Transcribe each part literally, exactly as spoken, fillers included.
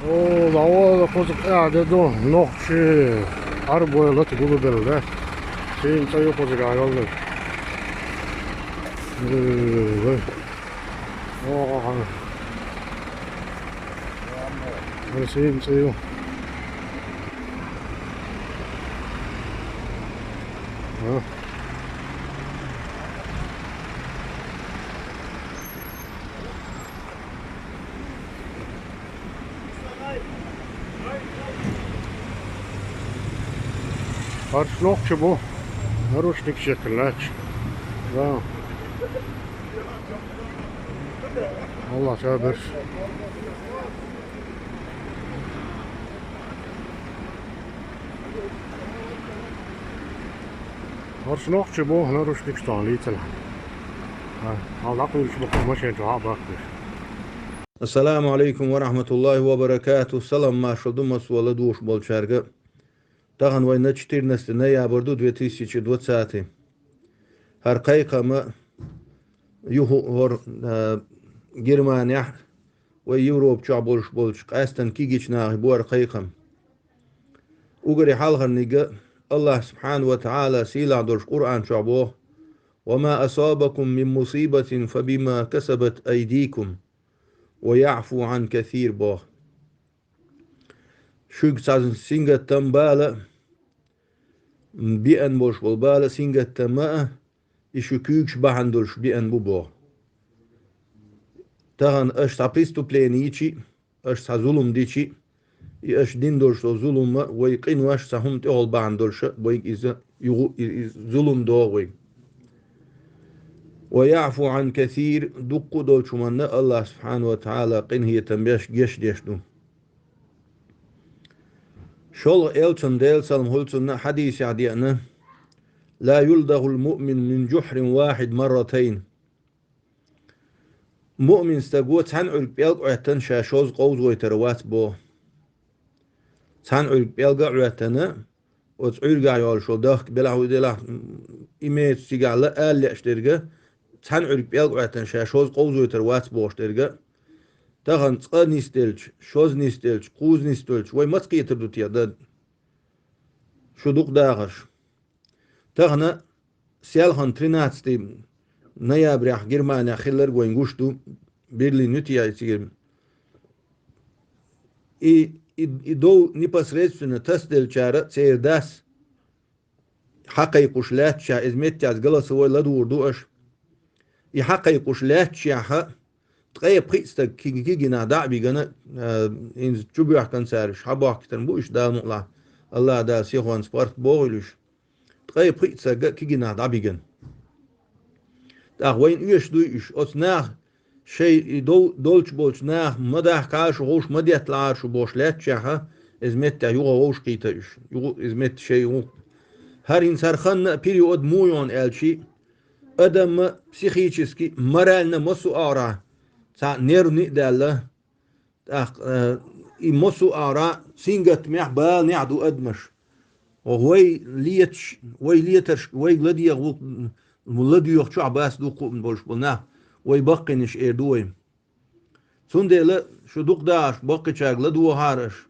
О, лавала кхуза къаьхьа де ду, нохчий, Ӏарбой лата гулбелла, да? Шийна цӀа ю кхуза гӀайоллаг. Э, вай. О, ха. Вай шийна цӀа ю. А? ХӀорш нохчий бу, наручник шекъ лаьтташ. Да. Аллах ша берш. ХӀорш нохчий бу, наручникаш тӀехь лийцина. Хьал дӀакхуьйлуш бу, машен чу хьа а баккхийша. Ассаламу алейкум ва рахматуллахи ва баракату. Салам маршал ду массо а ладугӀуш болчаьрга. Тахана вайна четырнадцатое ноябрь ду, две тысячи двадцатый. ХӀара кхайкхам а юха хӀора, а, Германехь, вай Европа чохь болуш болчу къаьстина кегийчу нахе бу хӀара кхайкхам. Уггаре хьалхарниг а Аллах субхьанаху ва таӀала сийлахь долуш Къуръан чохь боху: «Ва ма асабакум мин мусибатин фа бима касабат айдикум, ва яӀфу Ӏан касир», – боху. Шуьга цхьа сингаттам бала, беана болуш болу бала, сингаттам а, и шун куьйгаш бахьана долуш беана бу боху. Тахана аша цхьа преступление йичи, аша цхьа зулум дичи, и аша дина долуш долу зулум а, вай къинош а, цхьа хӀума тӀехула бахьана долуш а, вайга иза юха, и, и зулум догӀу вайга. «Ва яӀфу Ӏан касир», дуккха а долчу хӀуманна Аллах субхьанаху ва таӀала къинхетам беш, геч деш ду. ШолгӀа элчан, Делан салам хуьлу цунна, хьадисехь деана: «Ла юлдагӀул муъмин мин жухьрин вахьид марратайн». Муъмин стаго цхьана Ӏуьрг пӀелг Ӏоьттина ша шозза къовзавайтар вац боху. Цхьана Ӏуьрг пӀелг а Ӏоьттина, оцу Ӏуьргахь йолуш йолу дахка белахь а, вуй делахь а, имеется цигахь ла ала лаьаш дерг а, цхьана Ӏуьрг пӀелг Ӏоьттина ша шозза къовзавайтар вац бохуш дерг а, тахана цкъа нисделча, шозза нисделча, кхузза нисделча, вай маца кхетар ду те, дан? Шу дукха дахарш. Тахана селхана тринадцатый ноябрехь Германехь хилларг вайн гуш ду, Берлин ю те цигара. И, и, и дов непосредственно тасаделлачара церан дас хьакхайкхуш лаьтташехь, иза меттехь голосовой ладугӀур ду аша. И хьакхайкхуш лаьтташехь, ткъе пхиъ стаг киг-, кигина дӀа а бигана, а, хӀинца чубоьхкина цара уьш, хьабохкийтина бу уьш, Дала мукъалахь, Аллах Дала сихонца паргӀат бохийла уьш. Ткъе пхиъ стаг а кигина дӀа а бигана. ТӀаккха вайна оьшуш дуй уьш, оцу наха шайн и дов-, долчу болчу наха ма дахкахьара шу, вовшах ма детталахьара шу бохуш лаьтташехь, иза меттехь юха вовшахкхийтина уьш. Юха иза метта шайн гӀуллакх. ХӀара хӀинца хӀара ханна а период муха ю аьлча, адам а психически, морально массо а агӀора цхьа нервни а даьлла, тӀаккха, э, и массо а агӀора сингаттамехь, баланехь ду адамаш. Вай леташ, вай летарш, вай ладегӀа ву-, ладоьгӀучохь бац дуккха а болуш болу нах, вай баккхийнаш эр ду вай. Цундела шу дукха дахарш баккхийчаьрга ладогӀахьара аша.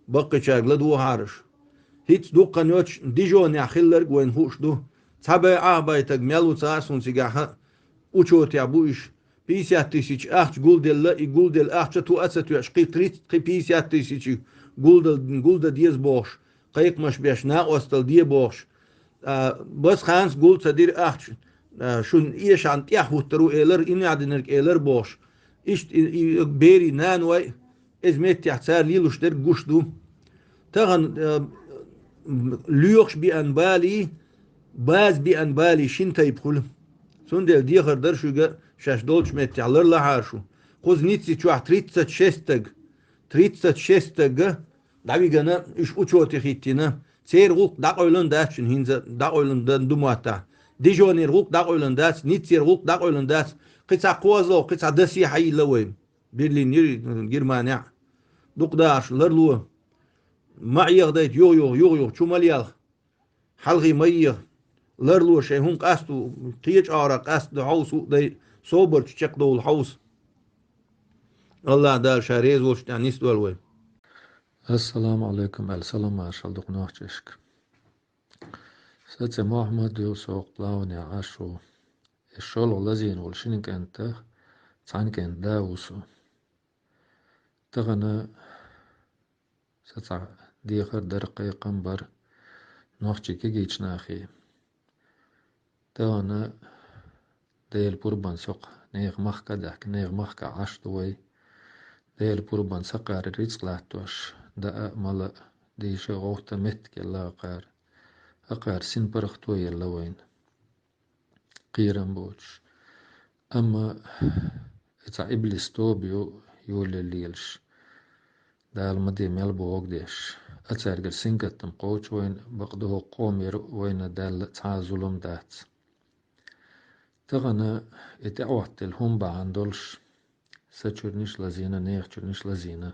Баккхийчаьрга ладогӀахьара аша. ХӀинца дуккха хан йоцуш Дижонехь хилларг вайна хууш ду. Цхьа бӀе ах бӀе стаг мел ву ца хаьа суна цигахь, учётехь бу уьш. Пятьдесят тысяч ахча гулделла, и гулделла ахча тоьа а ца тоьаш, кхин тридцать, кхин пятьдесят тысяч гулдан, гулдан деза бохуш, кхайкхамаш беш, накъосталла де бохуш. А, база ханца гул ца дира ахча, а, шуна эшарна тӀехь хӀуттур ву элира, и нах динарг элира бохуш. Иштта и, и берийн наной, иза меттехь цара лелош дерг гуш ду. Тахана, а, лоьхуш беана балий, база беана балий шина тайпа хуьлу. Цундела дехар дара шуьга шаьш долчу меттехь ларлахьара шу. Кхуза Ницце чохь тридцать шесть стаг, тридцать шесть стаг а дӀавигана, уьш учёте хӀиттийна. Церан гӀуллакх дӀакъевлина дац шуна хӀинца, дӀакъевлина дан ду моттахь. Дижонера гӀуллакх дӀакъевлина дац, Ниццера гӀуллакх дӀакъевлина дац. Кхин цхьа кхозлагӀа, кхин цхьа дасе хьайилла вай. Берлин йира, Германехь. Дукха дахарш ларло. Ма Ӏехадайта юха-юха, юха-юха, чу ма лелха. Хьалхе ма еха. Ларло шайн хӀума къасто, кхечу агӀора къаста хьовса хӀуъа дай, собарца чекхдовла хьовса. Аллах Дала Ша реза волчу тӀехь нисдойла вай. Ассаламу Ӏалайкум аьлла, салам-маршалла ду-кх нохчашка. Са цӀи Мухьаммад ю, со Плавне Ӏаш ву. Из шолгӀа лазийна волу шина кӀентах цхьана кӀентан да ву со. Тахана сан цхьа дехар дара, кхайкхам бара нохчийн кегийчу нахе. Тахана Делан пурбанца хӀокху нехан махка а даьхкина, нехан махкахь Ӏаш ду вай. Делан пурбанца хӀокхара рицкъ латтош, даа а, мала а, дийша а, гӀовтта а меттиг елла хӀокхара. ХӀокхара синпаргӀато елла вайна, кхерам боцуш. Амма и цхьа иблис тоба ю, йолаелла лелаш, Дала ма де мел бохург деш. А цаьргара сингаттам кхочу вайна, бакъду хӀокху къомера вайна даьлла цхьа а зулам дац. Тахана и тӀеӀоттаделла хӀума бахьана долуш, сан чуьранаш а лазийна, нехан чуьранаш а лазийна.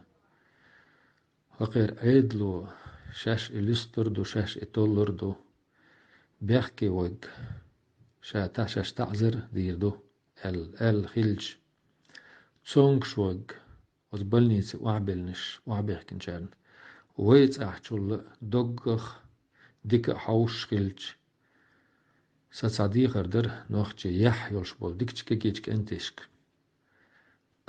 ХӀокхеран Ӏедало шаьш и луьстур ду, шаьш и толлур ду, бехке верг ша та-, шаьш таӀзар дийр ду аьлла, аьлла хилча, цомгуш верг, оцу больнице охьабиллинарш, охьабехкинчарна, вай цӀахь чул а доггах, дика а хьовсуш хилча, сан цхьа дехар дара нохчийн яхь йолуш болу дикачу кегийчу кӀенташка.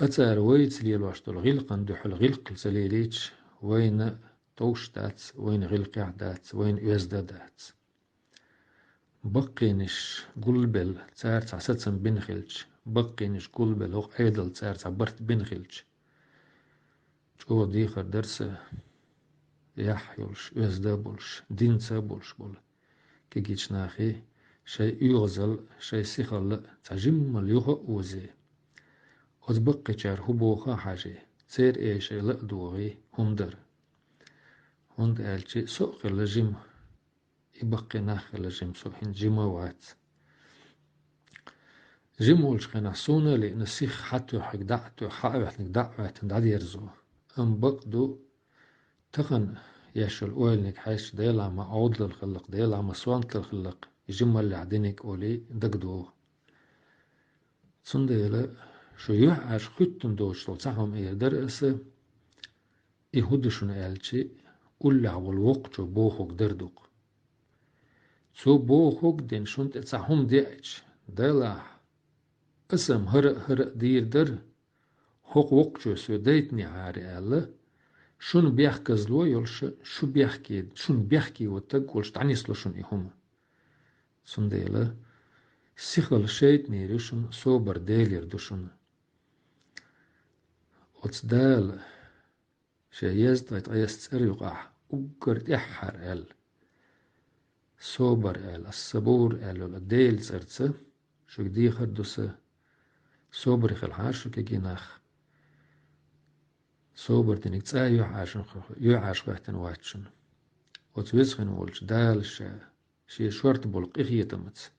А цара вайца лелош долу гӀиллакхана дуьхьал гӀиллакх ца лелийча, вайна товш дац, вайна гӀиллакхехь дац, вайна оьзда дац. Баккхийнаш гулбелла, цара цхьа сацам бина хилча, баккхийнаш гулбелла, хӀокху Ӏедалца цара цхьа барт бина хилча, чӀогӀа дехар дара сан, яхь йолуш, оьзда а болуш, динца а болуш болу кегийчу нахе, шайн оьгӀазалла, шайн сихалла цхьа жиммал юха а озе, оцу баккхийчара хӀун боху а хьаже, церан эшайла а догӀий хӀума дара. ХӀунда аьлча со а хилла жима, и баккхий нах а хилла жима, со хӀинца жима а вац. Жима волчу хенахь суна а лиъна сиха хьатоьхнарг дӀа а тоьхна, хьаоьхнарг дӀа а оьттина дӀадерзо. Амма бакъ ду, тахана еш йолу ойланиг хьаьжча, Делахь ма Ӏовдалалла хилла-кх, Делахь ма сонталла хилла-кх, и жималлехь динарг олий дагадогӀу. Цундела шу юьхьӀаьржа хӀуьттина доцуш долу цхьа хӀума эр дара аса, и хӀун ду шуна аьлча, уллехь волу воккхачо бохург дара ду-кх. Цо бохург а дина шуна тӀе цхьа хӀума деъча, Делахь, аса-м хӀара а, хӀара а дийр дара, хӀокху воккхачо соь дайтинехьара аьлла, шуна бехказло йолуш, шу бехке, шуна бехке ван стаг волуш дӀанисло шуна и хӀума. Цундела сихалла шайтӀанера ю шуна, собар Делера ду шуна. Оцу Дала шен еза ткъе ткъайесна цӀеран юкъахь уггар тӀаьххьара аьлла, собар аьлла, ас-сабур аьлла йолу Делан цӀарца шуьга дехар ду сан, собаре хилахьара шу, кегий нах. Собар динарг цӀа юьхьӀаьржа, юьхьӀаьржа хӀоьттина вац шуна. Оцу веза хин волчу Дала ша шен шорта болу къинхетамца,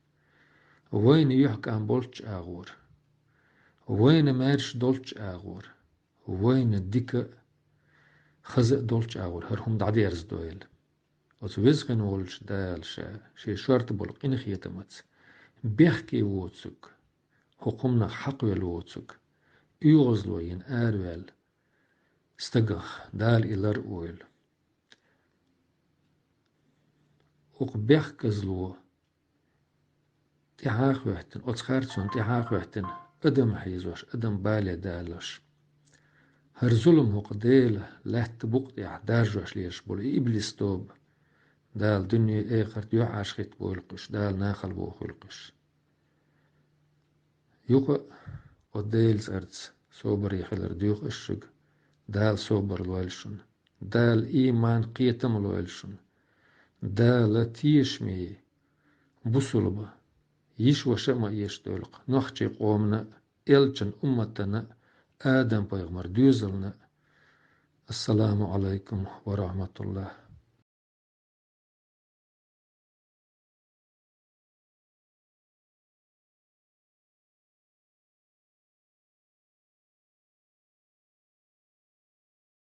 вайна юьхькӀам болчу агӀора, вайна маьрша долчу агӀора, вайна дика а, хаза а долчу агӀора хӀара хӀума дӀадерзадойла. Оцу веза хин волчу Дала ша шен шорта болу къинхетамца, бехке воцург, хӀокху хӀуманах хьакхвелла воцург, оьгӀазло йина араваьлла стагах Дала и лар а войла. Оцу бехказло тӀаьхьа а хӀоьттина, оцу харцонна тӀаьхьа а хӀоьттина, адам хьийзош, адам бале далош, хӀара зулам хӀокху Делан лаьтта букъа тӀехь даржош лелаш болу и иблис тоба, Дала дуьне а, эхарт а юьхьӀаьржа хӀиттабойла-кх уьш, Дала нахала бохийла-кх уьш. Юха а оцу Делан цӀарца собаре хилар доьху ас шуьга, Дала собар лойла шуна. Дала ийман, кхетам лойла шуна. Дала тешаме, бусулба, йиша-ваша а ма эшадойла-кх нохчийн къомана а, элчан умматана а, Адам-пайхамаран доьзална а. Ассаламу Ӏалайкум ва рахьматуллахӀ.